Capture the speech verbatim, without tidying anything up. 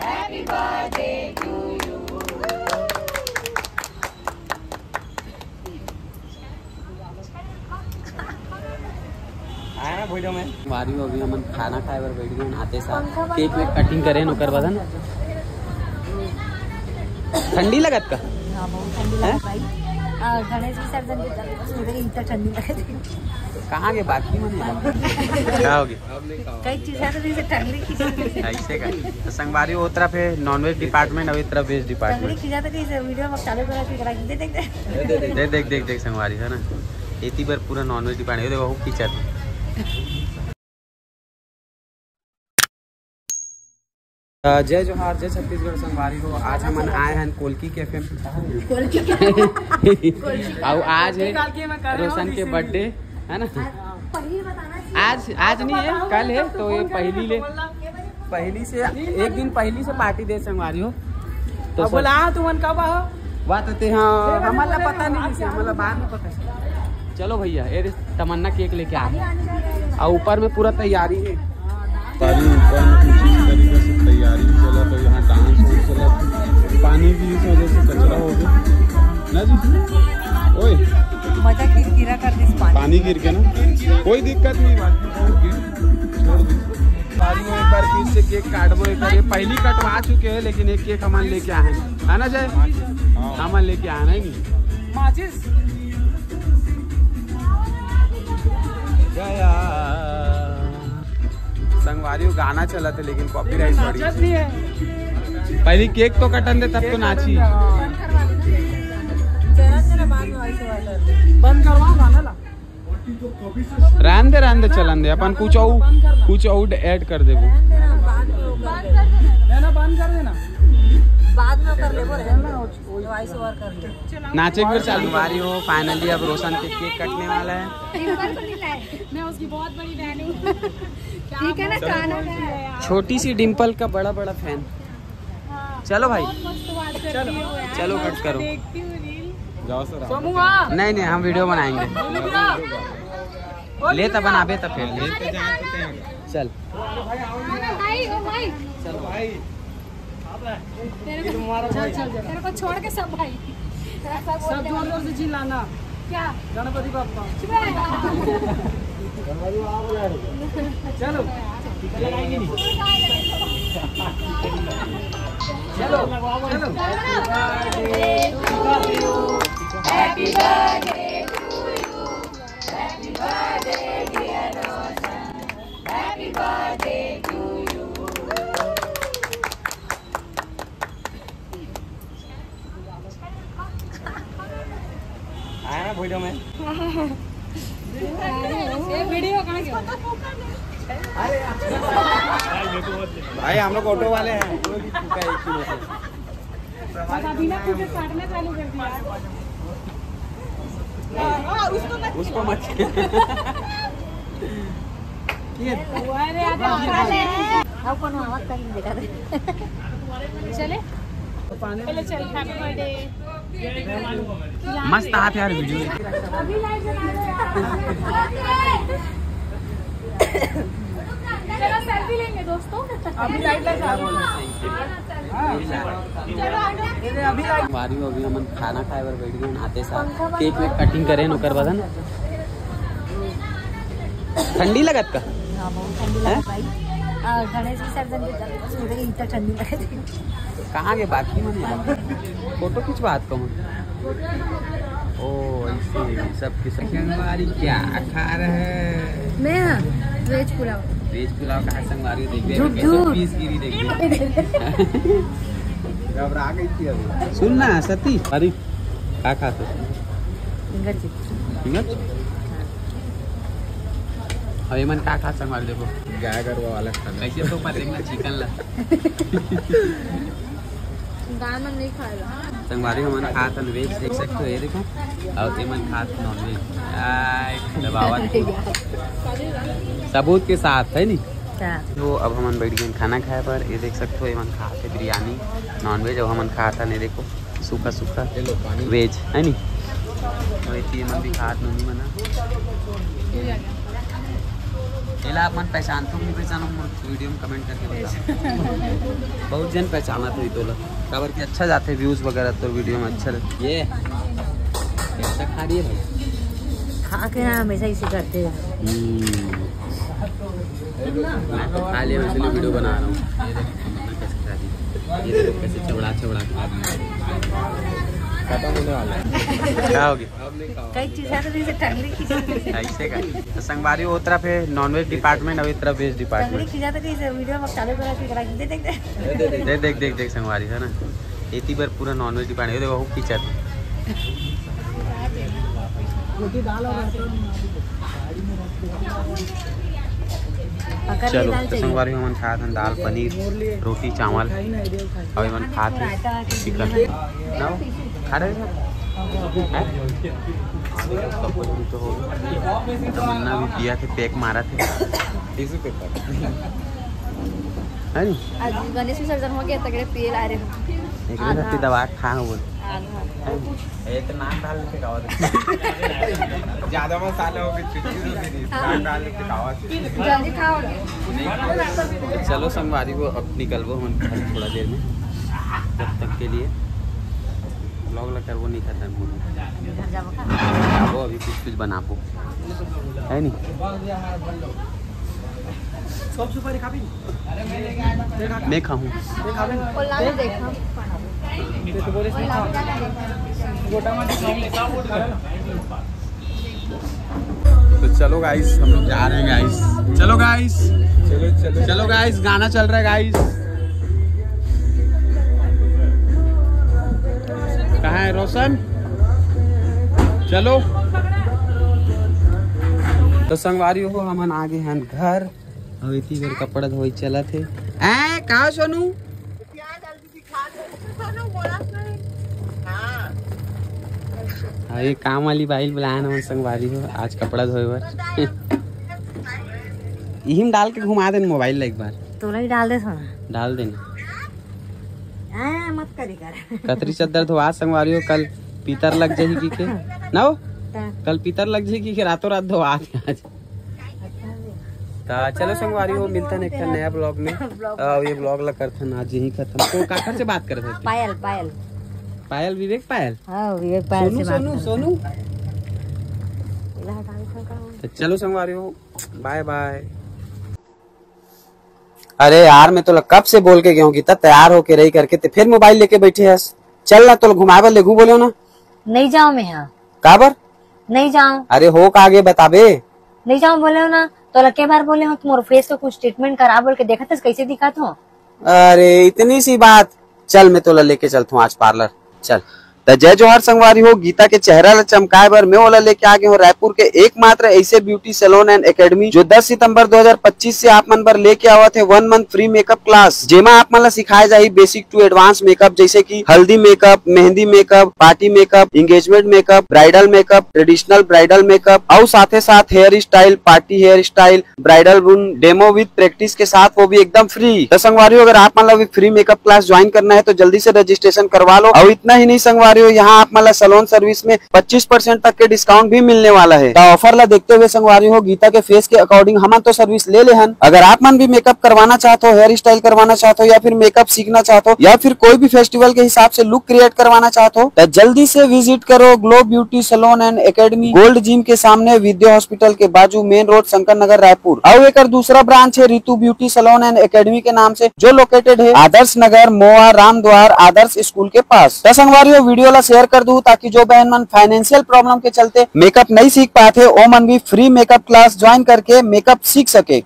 आया ना वीडियो में। बारी हो, अभी हमन खाना खाए बर बैठ गए, आते साथ केक वेक कटिंग करे, ओकर बाद है ना। ठंडी लगत का? हाँ, बहुत ठंडी लगत भाई। आ, गणेश विसर्जन के तक सूर्य इतना ठंडी लगत है। कहाँ के बाकी मन? क्या हो गया? कई चीज है तो जैसे ठंडी की चीज। ऐसे का? तो संगवारी, वो तरफ है नॉनवेज डिपार्टमेंट, अभी तरफ वेज डिपार्टमेंट। ठंडी की जाता कि इसे वीडियो में चालू करा के करा के दे दे। दे देख, देख, देख संगवारी, है ना, एती बर पूरा नॉनवेज डिपार्टमेंट। ये देखो, वो खींचा था। अ, जय जोहार, जय छत्तीसगढ़ संगवारी हो। आज हमन आए हैं कोलकी कैफे में। कोलकी कैफे। अउ आज है रोशन के बर्थडे, है ना? आज, आज नहीं है, कल है, तो ये पहली ले, पहली से, एक दिन पहली से पार्टी दे संगवारी हो। तो अब सब बोला, तुमन कब आओ? बात होते, हाँ, हमला पता नहीं, हमला बाद में पता चला। चलो भैया, ये तमन्ना केक लेके आ। और ऊपर में पूरा तैयारी है। पानी ऊपर में कुछ इस तरीके से तैयारी चला, तो यहाँ डांस वांस चला। पानी की इस वजह से कचरा हो गया ना जी। ओए, मजा किरकिरा कर दिस पानी। पानी गिर के ना, कोई दिक्कत नहीं, बाकी छोड़ दे। भाई, एक बार फिर से केक काटबो, एक बार ये पहली कटवा चुके हैं, लेकिन एक केक हमन लेके आए हैं, है ना जय? हमन लेके आए हैं, नहीं? माचिस। गया। संगवारी, वो गाना चला था, लेकिन कॉपीराइट पड़ी। नाचत नहीं है। पहली केक तो कटन दे, तब तो नाची। बंद करवा गाना ला। रहन दे, रहन दे, चलन दे, अपन कुछ और, कुछ और ऐड कर देबो। ना, ना, बंद कर देना। बाद में कर लेबो, रहन दे। वॉइस ओवर कर ले। नाचे के बेर चालू। संगवारी हो, फाइनली अब रोशन के केक कटने वाला है। मैं उसकी बहुत बड़ी फैन हूँ। ठीक है ना, गाना है। छोटी सी डिम्पल का बड़ा बड़ा फैन। चलो भाई, चलो कट करो। नहीं, नहीं, हम वीडियो बनाएंगे। ले तो बनाबे तो फिर। चल। तेरे को, चल, चल, चल। तेरे को छोड़ के सब भाई। सब जोर जोर से चिल्लाना। क्या? गणपति बप्पा। चलो। चलो, चलो। आया ना वीडियो में। ये वीडियो कहाँ गया? भाई, हम लोग ऑटो वाले हैं, कोई भी फूका एक किलो से। बस अभी ना तुझे काटना चालू कर दिया। उसको मत। अरे, अब कौन आवाज करेंगे, देखा दे। चले? पहले चल, happy birthday। मस्त आत यार वीडियो। अभी लाइव बना रहे हैं। चलो, सेल्फी लेंगे दोस्तों। अभी लाइव लगा। चलो, आ जाओ। अभी लाइव। मारी अभी हमन खाना खाए बर बैठ गए, आते साथ केक वेक कटिंग करे, ओकर बाद है ना। ठंडी लगत का? हाँ, बहुत ठंडी लगत भाई। आ, गणेश विसर्जन के तक सूर्य इतना ठंडी लगत है। कहाँ के बाकी मन है? फोटो खिंचवा हाथ कहूँ। ओ, ऐसे सबके सब। संगवारी क्या खा रहे हैं? मैं, हाँ, वेज पुलाव। वेज पुलाव का संगवारी देख रहे हैं, झूठ, कैसे झूठ। पीस गिरी देख रहे हैं। घबरा गई थी अभी। सुन ना सती, अरे का खाते? Finger chips. Finger chips? अब एमन का खा संगवारी देखो। गाय गरुआ वाला खाना। कैसे तो पा देखना चिकन ला। गाय मन नहीं खाएगा। संगवारी हमन खात हन वेज, देख सकते हो, ये देखो। और एमन खात नॉन वेज। आय, दबावत। सबूत के साथ, है नी? हाँ। तो अब हमन बैठ गए खाना खाए बर। ये देख सकते हो, एमन खात है बिरयानी, नॉन वेज। अब हमन खात हन, ये देखो, सूखा सूखा ये लो पानी। वेज, है नी? और ये तीन मन भी खात नोनी मना। एला आप मन पहचानथो कि नहीं पहचानो, मोर वीडियो में कमेंट करके बता। बहुत जन पहचानथे तोला, काबर कि अच्छा जाथे व्यूज वगैरह, तो वीडियो में अच्छा लगथे। ये कैसा खा रही है भाई? खा के ना हमेशा इसे करते हैं। हम्म। मैं तो खा लिया, मैं इसलिए वीडियो बना रहा हूँ। ये देखो, मैं कैसे खा रही है। ये देखो, कैसे चबड़ा चबड़ा खा रही है। खत्म होने वाला है। क्या हो गया? कई चीज है तो जैसे टंगड़ी खींच। ऐसे का? तो संगवारी, वो तरफ है नॉनवेज डिपार्टमेंट, अउ ये तरफ वेज डिपार्टमेंट। खींचा तो जैसे वीडियो में चालू करा के करा के दे दे। दे, देख, देख, देख, संगवारी, है ना, एती बर पूरा नॉनवेज डिपार्टमेंट। ये देखो, वो खींचा। चलो, तो संगवारी, हमन खात हन दाल, पनीर, रोटी, चावल, अउ एमन खात हे चिकन। ना, खा रहे हो? हैं? तमन्ना भी पिया थे, पैक मारा थे। Tissue paper. है नी? आज गणेश विसर्जन हो गया, तगड़े पिए ला रहे हो। एक आधा। दबा के खा हो बोल। आधा। है नी? ए, तो नाक डाल के खावा दे। ज्यादा मसाला हो गया, चिटकी तो भी नहीं। हाँ। नाक डाल के खावा दे। जल्दी खाओगे। चलो संगवारी, वो अब निकलबो हम घर थोड़ा देर में, तब तक के लिए ब्लॉग ला करबो नहीं खत्म हो। घर जाबो का? जाबो, अभी कुछ कुछ बनाबो, है नी? सब सुपारी खा भी? मैं खाऊं। वो लाल देखा। तो चलो गाइस, हम लोग जा रहे हैं गाइस। चलो गाइस, चलो, चलो। चलो गाइस, गाना चल रहा है गाइस। कहाँ है रोशन? चलो। तो संगवारी हो, हमन आ गए हैं घर। अब इतनी देर कपड़ा धोई चलत हे। ए, का सोनू? हाँ, ये काम वाली बाई ल बुलाए हन हमन संगवारी हो, आज कपड़ा धोए बर। इही में डाल के घुमा देन मोबाइल ला एक बार। तोला ही डाल दे सोना। डाल देन। हाँ, मत करी कर। कतरी चद्दर धोआ संगवारी हो, कल पितर लग जाही कहिके। ना हो? हाँ। कल पितर लग जाही कहिके रातों रात धोआ आज। ता चलो संगवारी हो, मिलथन एक ठन नया ब्लॉग में। ब्लॉग। आ, ये ब्लॉग ला करथन आज यहीं खत्म। तो काकर से बात करत हस? पायल, पायल। पायल, विवेक पायल? हाँ, विवेक पायल सोनू, से बात सोनू, करत सोनू। हन। तो चलो संगवारी हो, बाय बाय। अरे यार, मैं तोला कब से बोल के गया हूँ कि तैयार होके रही करके, ते फिर मोबाइल लेके बैठे हस। चल ना, तोला घुमाए बर लेगू बोले हो ना। नहीं जाओ मैं, हाँ। काबर? नहीं जाओ। अरे हो का आगे बताबे? नहीं जाओ बोले हो ना, तोला के बार बोले हो कि मोर फेस का कुछ ट्रीटमेंट करा बोल के, देखत हस कैसे दिखत हो? अरे इतनी सी बात, चल मैं तोला लेके चलता हूँ आज पार्लर, चल। त जय जोहार संगवारी हो, गीता के चेहरा ला चमकाए बर मैं ओला लेके आ गए हूँ रायपुर के एकमात्र ऐसे ब्यूटी सैलून एंड एकेडमी, जो दस सितंबर दो हज़ार पच्चीस से आप मन बर लेके आवत हे वन मंथ फ्री मेकअप क्लास, जेमा आप मन ला सिखाए जाही बेसिक टू एडवांस मेकअप, जैसे कि haldi makeup, mehndi makeup, party makeup, engagement makeup, bridal makeup, traditional bridal makeup, और साथे साथ hair style, party hair style, bridal room demo with practice के साथ, वो भी एकदम फ्री। तो संगवारी हो, अगर आप मन ला भी फ्री मेकअप क्लास ज्वाइन करना है तो जल्दी से रजिस्ट्रेशन करवा लो। और इतना ही नहीं संगवारी हो, यहाँ आप मन ला सैलून सर्विस में पच्चीस परसेंट तक के डिस्काउंट भी मिलने वाला है। तो ऑफर ला देखते हुए संगवारी हो, गीता के फेस के अकॉर्डिंग हमन तो सर्विस ले ले हन। अगर आप मन भी मेकअप करवाना चाहत हो, हेयर स्टाइल करवाना चाहत हो, या फिर मेकअप सीखना चाहत हो, या फिर कोई भी फेस्टिवल के हिसाब से लुक क्रिएट करवाना चाहत हो, तो जल्दी से विजिट करो glow beauty salon and academy, gold gym के सामने, विद्या हॉस्पिटल के बाजू, मेन रोड, शंकर नगर, रायपुर। और एक दूसरा ब्रांच है रितु ब्यूटी सैलून एंड एकेडमी के नाम से, जो लोकेटेड है आदर्श नगर, मोआ रामद्वार आदर्श स्कूल के पास। तो संगवारी हो, वीडियो ला शेयर कर दू, ताकि जो बहन मन फाइनेंशियल प्रॉब्लम के चलते मेकअप नहीं सीख पाते, ओ मन भी फ्री मेकअप क्लास ज्वाइन करके मेकअप सीख सके।